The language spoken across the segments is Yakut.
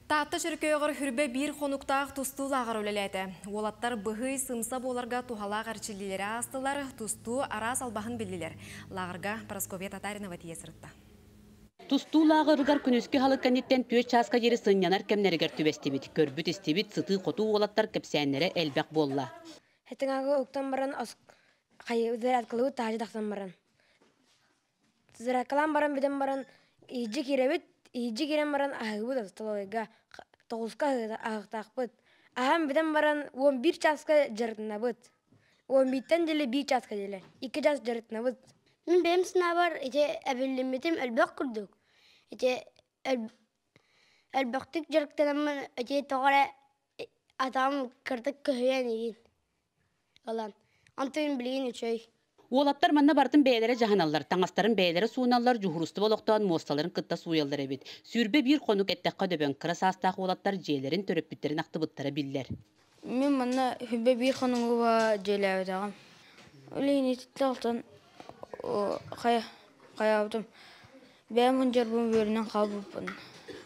Таатта Чөркөөҕөр 21 хонуктаах тустуу лааҕыра үлэлээтэ. Уолаттар быһый, сымса буоларга туһалаах эрчиллиилэри аастылар, тустуу араас албаһын биллилэр. Лааҕырга Парасковья Татаринова тиийэ сырытта. Тустуу лааҕырыгар күнүскү аһылык кэнниттэн 4 чааска диэри сынньанар кэмнэригэр түбэстибит. Көрбүт-истибит сытыы-хотуу уолаттар кэпсээннэрэ элбэх буолла. Хэтиҥаҕы уктан баран зарядкалыбыт таһырдьа тахсан баран. Зарядкалаан баран бүтэн баран иһирдьэ киирэбит, иһирдьэ киирэн баран аһыыбыт столовойга 9-ка аһыахтаахпыт. Аһаан бүтэн баран 11 чааска дьарыктанабыт. 11-тэн дьэлэ 1 чааска дьэлэ 2 чаас дьарыктанабыт. Мин бэйэм санаабар ити эбиллиммитим элбэх курдук. Ити элбэхтик дьарыктанаммын ити тоҕо эрэ атаҕым кыратык көһүйэн игин ылан. Онтон билигин үчүгэй. Уолаттар манна барытын бэйэлэрэ дьаһаналлар, таҥастарын бэйэлэрэ сууналлар, дьуһуурустуба олохтоон муосталарын кытта сууйаллар эбит. 21 хонук эттэххэ дөбөҥ, кыра саастаах уолаттар дьиэлэрин, төрөппүттэрин ахтыбыттара биллэр. Мин манна 21 хонугуба дьиэлээбэтэҕим. Билигин ититтэ алтан хайаабытым. Бэйэм мунньарбын үөрэнэн хаалбыппын.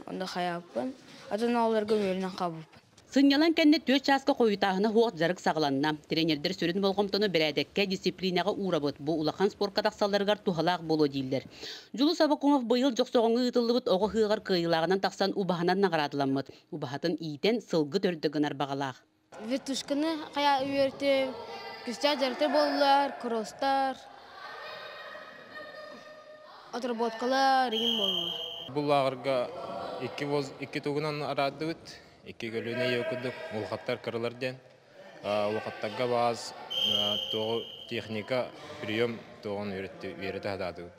Онно хайаабыппын. Атын оҕолорго үөрэнэн хаалбыппын. Сынньалаҥ кэннэ 4 чааска хойутааһына суох дьарык саҕаланна. Тренердэр сүрүн болҕомтону бэрээдэккэ, дисциплинэҕэ уурабыт. Бу улахан спорка тахсалларыгар туһалаах буолуо дииллэр. Дьулус Аввакумов быйыл Дьохсоҕоҥҥо ыытыллыбыт оҕо ыһыаҕар кыайыылааҕынан тахсан убаһанан наҕараадаламмыт. Убаһатын иитэн сылгы төрдө гынар баҕалаах. Вертушканы хайа үөртүм, күстээх дьарыктар буоллулар, кросстар, отработкалар игин буоллулар. Бу лааҕырга икки тугунан араардыбыт. Икки көлүөнэ ийэ курдук улахаттар кыралар диэн. Улахаттарга баас туоҕу техника, прием туоҕун үөрэтэ сатаатыбыт.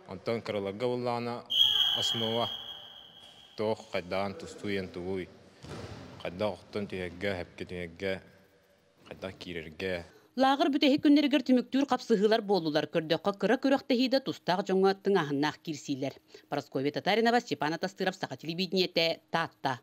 Онтон кыраларга буллаҕына основа туох хайдаҕын тустууйан тугуй, хайдах охтон түһэргэ, хэпкэ түһэргэ, хайдах киирэргэ. Лааҕыр бүтэһик күннэригэр түмүктүүр хапсыһыылар буоллулар. Көрдөххө, кыра күрэхтэһиигэ тустаах дьоҥҥо тыҥааһыннаах киирсиилэр. Парасковья Татаринова, Степан Атастыров, Саха телевидениетэ, Таатта.